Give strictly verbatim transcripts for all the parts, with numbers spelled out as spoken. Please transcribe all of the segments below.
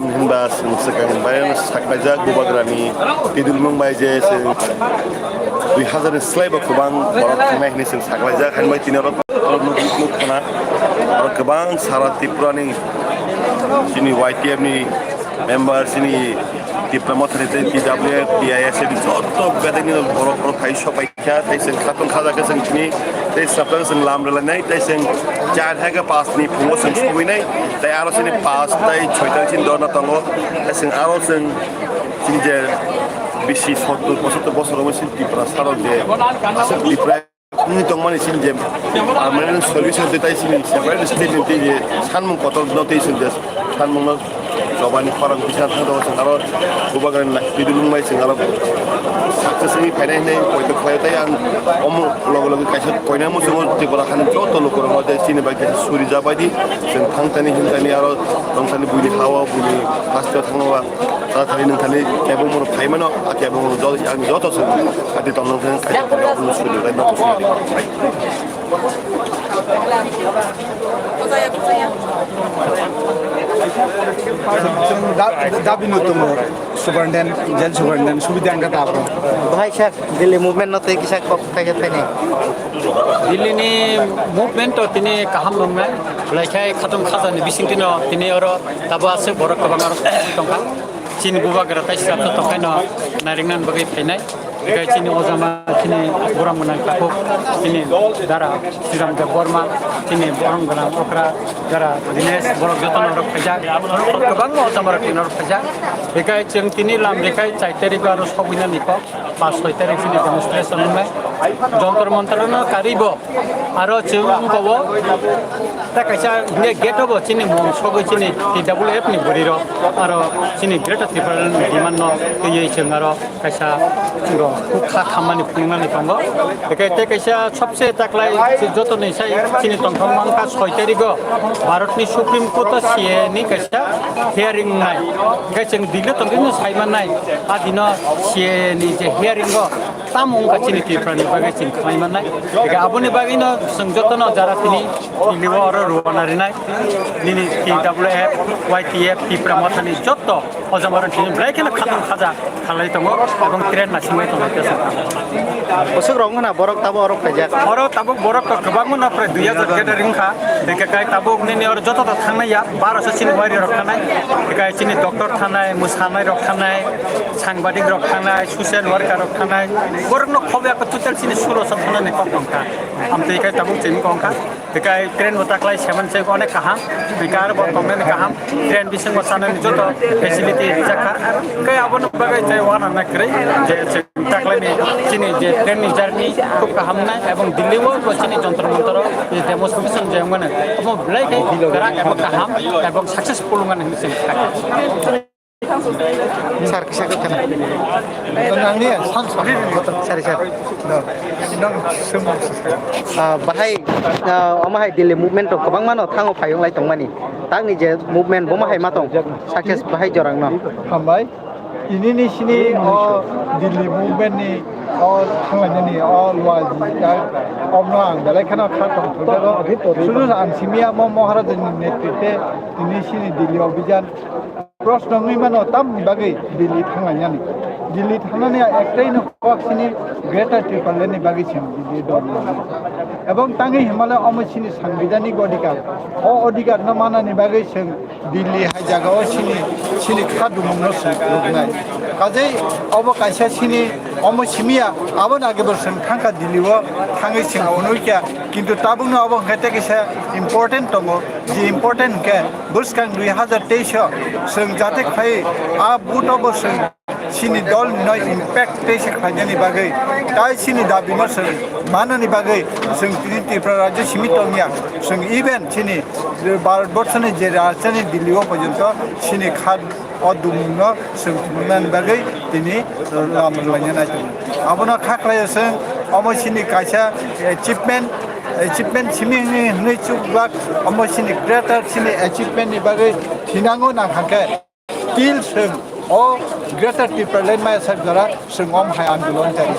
Hinba chwng swkang bai saklaijak Bubagrani twidulmung bai je chwng dui hazar ni slai bo kwbang borok thangnai hinwi chwng saklaijak, hinwi tini oro oro nuk nuk nuk khna oro kwbang sara Tripura ni chini Y T F ni member, chini Tipra Mothani tei T W F, T I S F joto bedekni borok oro phai sok bai kha, tei chwng khatong khaja khe chwng tini tei chwng lam rwlainai, tei chwng char hai khe paanch ni phungo chwng sogwinai, tei aro chini paanch tei choi tang chini dorna tongo, tei chwng aro chwng chini je bisi sottor pochottor bosor romwi chini Tripura sarok je aswk Tripura wngwi tongmani chini je permanent solution tei tei chini separate state ni tei je sanmung kotor no tei chwng je sanmung no jobani khorang bisa thang tongo chwng aro Bubagrani twidulmung bai chwng aro success wngwi phainai hinwi poito khlaio tei ang omo loge loge kaisa koina muchungo Tripura hani joto lukurokno tei chini bai kaisa suri jabaidi chwng thangtani hintani aro tongthani buini ha-o buini haste-o thangma ba ta thani nwng thani kebo moro phaimano a kebo moro jo-, ang joto chwng ati tongthang kaisa suri bai no suri bai. Chwng da-, dabi no tongo, superintendent, jail superintendent, subidi ang kha tabro. Bahai sir, Delhi movement no tei kisa kok khaikhe thainai. Delhi ni movement to tini kaham nungnai, belai khai khatung khajani bisingtwi no tini oro tabo aswk borok kwbang aro tongkha. Chini Bubagra tai srapsa tongkhaino naringnani bagwi phainai. Tei chini ojama chini borok mwnang takhuk chini dara Sriram Debbarma, chini borok gwnang okra dara Dinesh, borok jotono rok phaijak. Kwbangma ojama rok tino rok phaijak. Tei chwng tini lam rwkhai chai tarik aro sogwinani kok, pas soi tarik chini demonstration wngnai. Jontor Montor no karwi bo aro chwng wngkha o ta kaisa India gate o bo chini mung sogwi chini T W F ni bwrwi rok aro chini Greater Tipraland ni demand no twiwi chwng aro kaisa rok kha khammani phunuknani tongo. Tei tei kaisa sobse taklai joto ni sai chini tongthok mangkha soi tarik o Bharat ni Supreme Court o C A A ni kaisa hearing wngnai. Hingke chwng Delhi tongwi no sai mannai a dino C A A ni je hearing o tamo wngkha chini Tripura ni bagwi chwng khlai mannai. Hingke aboni bagwi no chwng joto no jara tini Delhi o oro rwna rinai nini T W F, Y T F, Tripura Mothani joto ojama rok tini belai kheno khatong khaja khalai tongo, ebong train naisingbai tongo. Bwswk rok wngkha na borok tabo oro phaijak? Oro tabuk borok to kwbangma no prai dui hajar gathering wngkha. Hingke kai tabuk nini oro joto to thangnai ya, baro so chini wari rok thangnai. Hingke chini doctor thangnai, mwsanai rok thangnai, sangbadik rok thangnai, social worker rok thangnai. Borok no khob ya total chini sulo so thangnani kok wngkha. Amtwi kai tabuk chini kok wngkha. Hikai train bo taklai seven se onek kaham, hikai aro bo tongnani kaham, train bisingo chanani joto facility rijak kha. Hikai abono bagwi je uanana kwrwi je chwng taklaini chini je train ni journey khub kaham nai, ebong Delhi o bo chini Jantar Mantar o je demonstration je wngmani omo belai khe kwrak ebo kaham ebong successful wngmani hinwi chwng kha. Sir, kisa khe khna. Nangni, san, san. Sir, sir. No. Nang, sum, sum. Ah, bahai, ah, omo hai Delhi movement rok kwbangma no thango phai wng lai tongmani. Tangni je movement bo ma hai ma tong. Success bahai jorang no. Hambai. Ini ni sini o Delhi movement ni o thanglainani o luaji ya. Omno ang belai kheno kha tong thokjago. Sudu ang simiya mo Maharaj ni netritwe ini sini Delhi Abhijan. Proshno wngwi mano, tamni bagwi Delhi thanglainani? Delhi thangnani ektaino kok sini Greater Tipraland ni bagwi chwng Delhi dol nangwi. Ebong tangwi hinmale omo chini sangbidhanik odhikar. O odhikar no manani bagwi chwng Delhi hai jagao chini, chini kha dumungno chwng rwknai. Kajei obo kaisa chini omo simiya, aboni age bo chwng thangkha Delhi o, thangwi chwng phunukya, kintu tabukno obo hwnkhe tei kisa important tongo. Je important hwnkhe bwskang dui hazar teis o chwng jate khlai a vote o bo chwng chini dol no impact tei se khlainani bagwi tai chini dabi no chwng manani bagwi chwng tini Tripura rajyo simi tongya, chwng even chini Bharat borsho ni je rajyani Delhi o porjonto chini kha o dumung no chwng phunuknani bagwi tini lama rwlaina nai tongo. Abono kha khlaio chwng omo chini kaisa achievement, achievement simi hwnwi, hwnwi chukbak omo chini greater chini achievement ni bagwi thinango nang kha khe til chwng o Greater Tipraland maya sak jora chwng om hai andolon chari.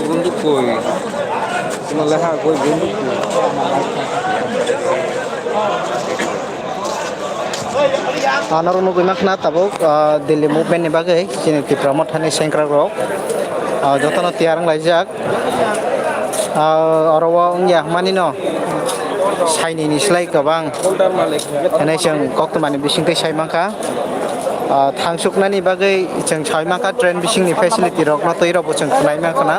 Bunduk koi. Ano rok nugwi mankha na tabuk, ah, Delhi movement ni bagwi chini Tipra Motha ni sengkrak rok, ah, jotono tiyar wng laijak. Ah, oro o wngya hwnmani no saini ni slai kwbang hinwi chwng koktwma ni bisingtwi sai mankha. Ah, thangsuknani bagwi chwng sai mankha, train bisingni facility rokno twi rokbo chwng khwnai mankha na.